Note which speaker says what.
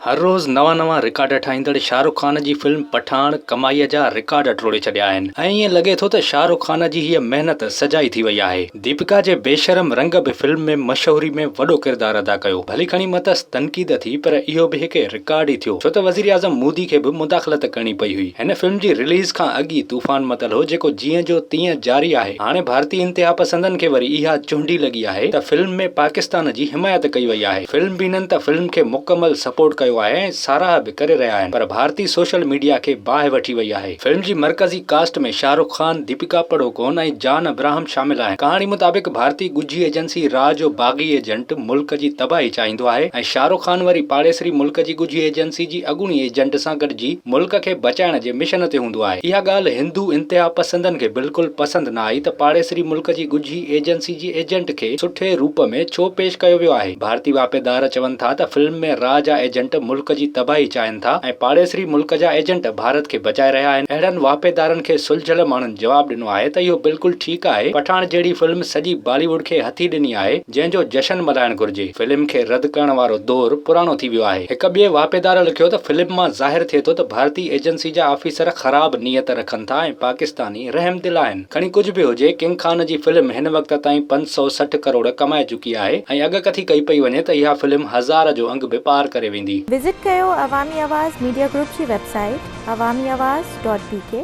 Speaker 1: هر روز نوان نوان رڪارڊ ٺاهيندڙ شاهه رخ خان جي فلم پٺاڻ ڪمائيء جا رڪارڊ ٽوڙي ڇڏيا آهن ۽ ائين لڳي ٿو ته شاهه رخ خان جي هيء محنت سجائي ٿي وئي آهي. ديپڪا جي بيشرم رنگ به فلم ۾ مشهوري ۾ وڏو ڪردار ادا ڪيو. ڀلي کڻي مٿس تنقيد ٿي پر اهو به هڪ رڪارڊ ئي ٿيو ڇو ته وزيراعظم مودي کي به مداخلت ڪرڻي پئي هئي. هن فلم جي رليز کان اڳ ئي طوفان متل هو جيڪو جيئن جو تيئن جاري آهي. هاڻي ڀارتي انتهاپسندن کي وري اها چهنڊي لڳي آهي ته فلم ۾ پاڪستان جي حمايت ڪئي وئي آهي. فلم بينن ته فلم کي مڪمل سپورٽ ڪيو آهي ۽ ساراهه به ڪري رهيا آهن پر ڀارتي سوشل ميڊيا کي باهه وٺي وئي آهي. فلم جي مرڪزي ڪاسٽ ۾ شاهه رخ خان، ديپيڪا پڊوڪون ۽ جان ابراهم شامل آهن. ڪهاڻي مطابق ڀارتي ڳجهي ايجنسي را جو باغي ايجنٽ ملڪ جي تباهي چاهيندو آهي ۽ شاهه رخ خان وري پاڙيسري ملڪ جي ڳجهي ايجنسي جي اڳوڻي ايجنٽ سان گڏجي ملڪ کي بچائڻ جي مشن تي هوندو آهي. اها ڳالهه هندو انتهاپسندن کي بلڪل پسند نه آئي ته پاڙيسري ملڪ جي ڳجهي ايجنسي جي ايجنٽ کي سٺي روپ ۾ ڇو پيش ڪيو ويو آهي؟ ڀارتي واهپيدار چون ٿا ته فلم ۾ را جا ايجنٽ ملڪ جي تباهي چاهين ٿا ۽ پاڙيسري ملڪ جا ايجنٽ ڀارت کي بچائي رهيا آهن. اهڙن واهپيدارن کي سلجهيل ماڻهن جواب ڏنو آهي ته اهو بلڪل ٺيڪ آهي، پٺاڻ جهڙي فلم سڄي بالي ووڊ کي هٿي ڏني آهي، جنهن جو جشن ملهائڻ گهرجي. فلم کي رد ڪرڻ وارو دور پراڻو ٿي ويو آهي. هڪ ٻئي واهپيدار لکيو ته فلم مان ظاهر ٿئي ٿو ته ڀارتي ايجنسي جا آفيسر خراب نيت رکن ٿا ۽ پاڪستاني رحم دل آهن. کڻي ڪجهه به هجي، ڪنگ خان جي فلم هن وقت تائين 560 ڪروڙ ڪمائي چڪي آهي ۽ اڳڪٿي ڪئي پئي وڃي ته اها فلم هزار جو انگ به پار ڪري ويندي.
Speaker 2: وزٽ ڪيو عوامي آواز ميڊيا گروپ جي website Awami Awaz dot B K.